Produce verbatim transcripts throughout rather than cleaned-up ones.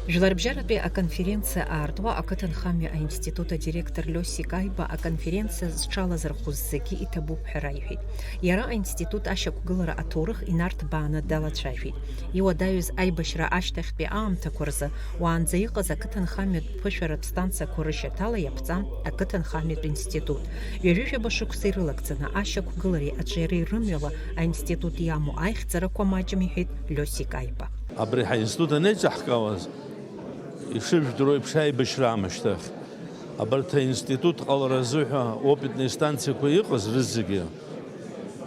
Жәларбжьаратәи аконференциа аартуа ақыҭанхамҩа аинститут адиректор Лиосик Аиба аконференциа зҽалазырхәыз зегьы иҭабуп ҳәа раиҳәеит. Иара аинститут ашьақәгылара аҭоурых инарҭбааны далацәажәеит. Иуадаҩыз аибашьра ашьҭахьтәи аамҭақәа рзы уаанӡа иҟаз ақыҭанхамҩатә ԥышәаратә станциақәа рышьаҭала иаԥҵан ақыҭанхамҩатә институт. Ҩажәижәаба шықәса ирылагӡаны ашьақәгылареи аҿиареи рымҩала аинститут иамоу аихьӡарақәа маҷым, иҳәеит Лиосик Аиба. Абри ҳаинститут анеиҿаҳкаауаз, ишыжәдыруа еиԥш, аибашьра аамышьҭахь, абарҭ аинститут ҟалара азыҳәа опитни станциақәа иҟаз рызегьы,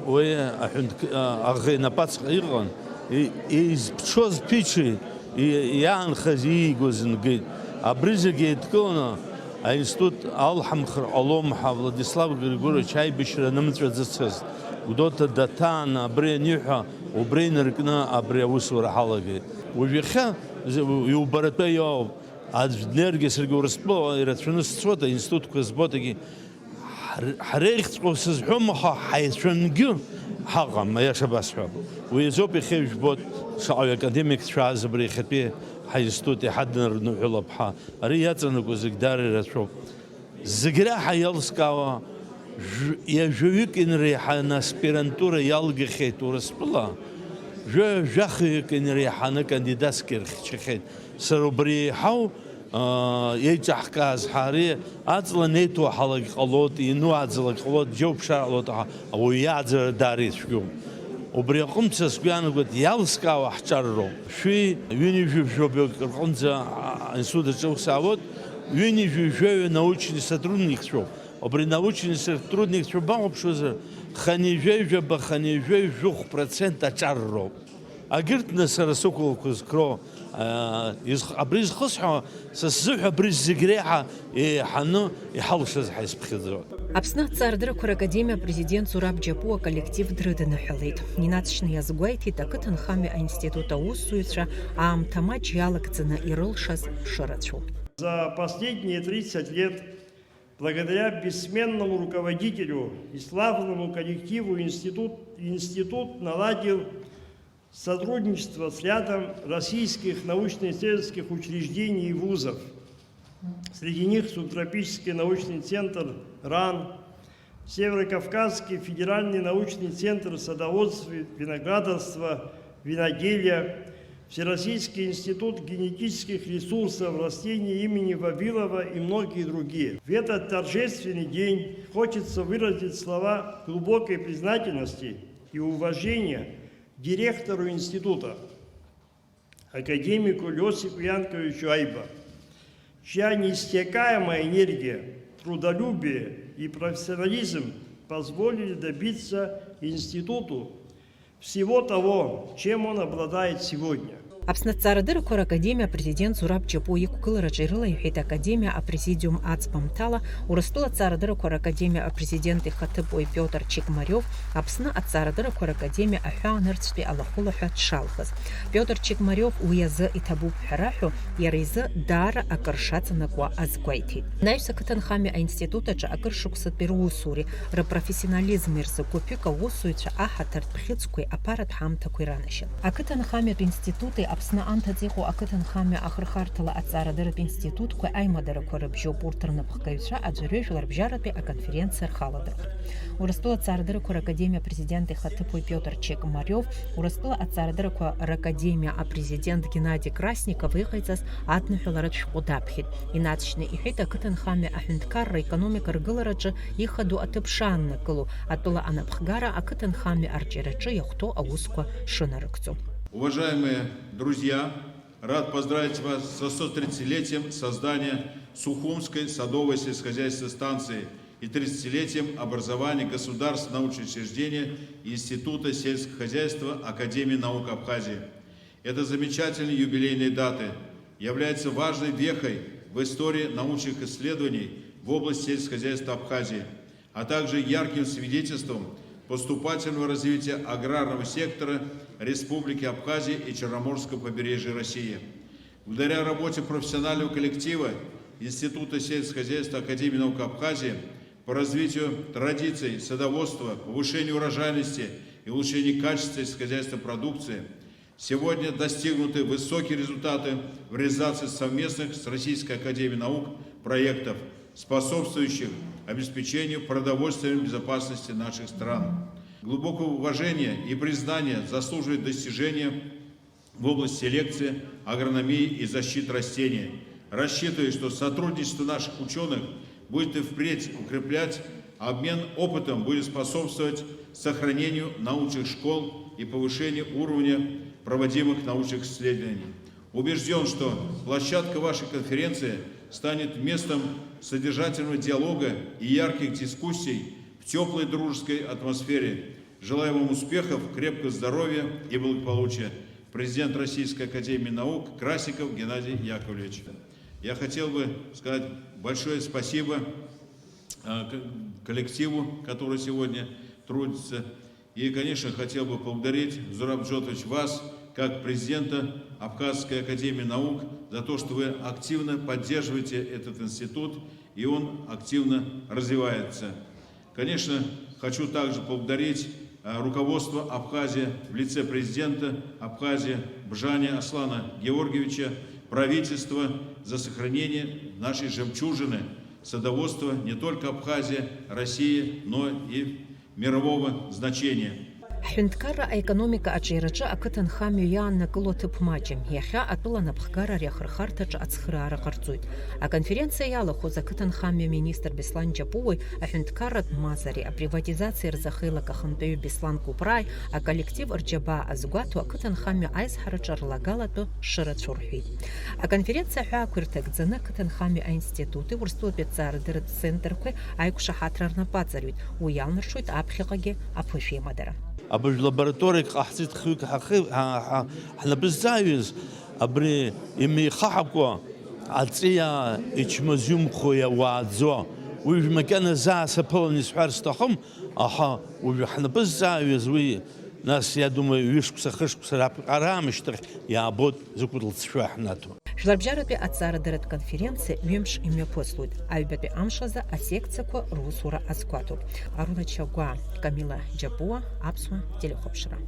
уи аҳәынҭ-, аӷа инапаҵҟьа иҟан, и-, изԥҽуаз ԥичеит, и-, иаанхаз иигоз нгеит. Абри зегьы еидкыланы аинститут алҳамхыр ҟалом ҳәа Владислав Григорьевич аибашьра нымҵәаӡацызт. Гәдоуҭа даҭааны абри аниҳәа, убра инаркны абри аусура ҳалагеит. Уажә иахьа з-, иубаратәы иоуп. Аӡә днеиргьы саргьы Урыстәыла ирацәаны сцоит, аинститутқәа збоит, егьи ҳр-, ҳреиӷьҵәҟьоу сызҳәом, аха ҳаицәангьы ҳаҟам, аиаша басҳәап. Уи азоуп иахьа ижәбоит, шаҟаҩ академик дшәааз абри иахьатәи ҳаинститут иҳаднарныҳәалап ҳәа. Ари иаҵанакуа зегь даара ирацәоуп. Зегь раҳа иалскаауа, жәа-, ҩажәаҩык инреиҳаны аспирантура иалгахьеит Урыстәыла, жәа-, жәахҩык инреиҳаны кандидатские рхьчахьеит. Сара убри еиҳау, аа, еиҿаҳкааз ҳәа ари аҵла неиҭоу ҳалак ҟалоит, иану аӡлак ҟалоит, џьоук ԥшар ҟалоит, аха ауаҩы иааӡара даара ицәгьоуп. Убри аҟынтә са сгәы иаанагоит, иалскаауа ҳҿар роуп. Шәи ҩынҩажәи жәаҩык рҟынӡа, а, аинститут аҿы аус аауеит, ҩынҩажәи жәаҩа научный сотрудникцәоуп. Убри научный сотрудникцәа бахәаԥшуазар, хынҩажәи жәаба, хынҩажәи жәохә процент аҿар роуп. Агьырҭ, нас, сара сықәлақәа зқәроу, а, изх-, абри зхысҳәо, са сзыҳәа абри зегь реиҳа еиҳаны иҳалшаз ҳаизԥхьаӡоит. Аԥсны аҭҵаарадырақәа ракадемиа апрезидент Зураб Џьапуа аколлектив дрыдныҳәалеит. Инаҵшьны иазгәеиҭеит ақыҭанхамҩа аинститут аусзуҩцәа аамҭа маҷ иалагӡаны ирылшаз шырацәоу. За последние тридцать лет, благодаря бессменному руководителю и славному коллективу институт, институт наладил сотрудничество с рядом российских научно-исследовательских учреждений и вузов. Среди них Субтропический научный центр РАН, Северо-Кавказский федеральный научный центр садоводств, виноградарства, виноделия, Всероссийский институт генетических ресурсов растений имени Вавилова и многие другие. В этот торжественный день хочется выразить слова глубокой признательности и уважения директору института, академику Лёсику Янковичу Айба, чья неиссякаемая энергия, трудолюбие и профессионализм позволили добиться институту всего того, чем он обладает сегодня. Аԥсны аҭҵаарадырақәа ракадемиа апрезидент Зураб Џьапуа иқәгылараҿы ирылаиҳәеит академиа апрезидиум аӡбамҭала Урыстәыла аҭҵаарадырақәа ракадемиа апрезидент ихаҭыԥуаҩ Пиотр Чекмариов Аԥсны аҭҵаарадырақәа ракадемиа аҳәаанырцәтәи алахәылаҳәа дшалгаз. Пиотр Чекмариов уи азы иҭабуп ҳәа раҳәо, иара изы даара акыр шаҵанакуа азгәеиҭеит. Анаҩс ақыҭанхамҩа аинститут аҿы акыр шықәсатәи русуреи рпрофессионализми рзы гәыԥҩык аусзуҩцәа аҳаҭыртә бӷьыцқәеи аԥаратә ҳамҭақәеи ранашьан. Ақыҭанхамҩатә институти Аԥсны анҭыҵ иҟоу ақыҭанхамҩа ахырхарҭала аҭҵаарадырратә институтқәеи аимадарақәа рыбжьоуп урҭ рнапхгаҩцәа аӡәырҩы жәларбжьаратәи аконференциа рхаладырхәт. Урыстәыла аҭҵаарадырақәа ракадемиа апрезидент ихаҭыԥуаҩ Пиотр Чекмариов, Урыстәыла аҭҵаарадырақәа ракадемиа апрезидент Геннади Красников иҟаиҵаз адныҳәаларатә шәҟәы даԥхьеит. Инаҵшьны иҳәеит ақыҭанхамҩа аҳәынҭқарра аекономика ргылараҿы ихадоу аҭыԥ шааннакыло, атәыла анапхгара ақыҭанхамҩа арҿиараҿы иахәҭоу аусқәа шынарыгӡо. Уважаемые друзья, рад поздравить вас со сто тридцатилетием создания Сухумской садовой сельскохозяйственной станции и тридцатилетием образования государственного научного учреждения Института сельского хозяйства Академии наук Абхазии. Эта замечательная юбилейная дата является важной вехой в истории научных исследований в области сельского хозяйства Абхазии, а также ярким свидетельством поступательного развития аграрного сектора Республики Абхазия и Черноморского побережья России. Благодаря работе профессионального коллектива Института сельского хозяйства Академии наук Абхазии по развитию традиций садоводства, повышению урожайности и улучшению качества сельскохозяйственной продукции, Сегодня достигнуты высокие результаты в реализации совместных с Российской академией наук проектов, способствующих обеспечению продовольственной безопасности наших стран. Глубокого уважения и признания заслуживают достижения в области селекции, агрономии и защиты растений. Рассчитываю, что сотрудничество наших ученых будет и впредь укреплять, обмен опытом будет способствовать сохранению научных школ и повышению уровня проводимых научных исследований. Убежден, что площадка вашей конференции станет местом содержательного диалога и ярких дискуссий в теплой дружеской атмосфере. Желаю вам успехов, крепкого здоровья и благополучия. Президент Российской академии наук Красиков Геннадий Яковлевич. Я хотел бы сказать большое спасибо, а, к-, коллективу, который сегодня трудится. И, конечно, хотел бы поблагодарить, Зураб Джотович, вас, как президента Абхазской академии наук, за то, что вы активно поддерживаете этот институт, и он активно развивается. Конечно, хочу также поблагодарить, э, руководство Абхазии в лице президента Абхазии Бжани Аслана Георгиевича, правительство за сохранение нашей жемчужины садоводства не только Абхазии, России, но и мирового значения. Ҳҳәынҭқарра аекономика аҿиараҿы ақыҭанхамҩа иааннакыло аҭыԥ маҷым. Иахьа атәыла анапхгара ари ахырхарҭаҿы ацхыраара ҟарҵоит. Аконференциа иалахәыз ақыҭанхамҩа министр Беслан Џьапуеи аҳәынҭқарратә мазареи априватизациеи рзы ахеилак ахантәаҩы Беслан Кәыпрааи аколлектив рџьабаа азгәаҭо ақыҭанхамҩа аизҳараҿы рлагалатәы шырацәоу рҳәеит. Аконференциа аҳәаақәа ирҭагӡаны ақыҭанхамҩа аинститути Урыстәылатәи аҭҵаарадырратә центрқәеи аиқәшаҳаҭра рнапы аҵарҩит, уи иалнаршоит аԥхьаҟагьы аԥышәеимадара. Абыржә лабораториак ҟаҳҵеит, хҩык ҳахи-, ҳа-, ҳа-, ҳнапы зҵаҩыз, абри имеихаҳакәа аҵиаа ичмазаҩымхо иауааӡо, уи макьана заа саԥылан исҳәар сҭахым, аха уажәы ҳнапы зҵаҩыз уи, нас, я думаю, ҩышықәса, хышықәса раԥ-, раамышьҭахь иаабоит закәытә лҵшәа ҳнаҭо. Жәларбжьаратәи аҭҵаарадырратә конференциа ҩымш имҩаԥыслоит. Аҩбатәи амш азы асекциақәа русура азгәаҭоуп. Аруна Чагәаа, Камила Џьапуа, Аԥсуа телехәаԥшра.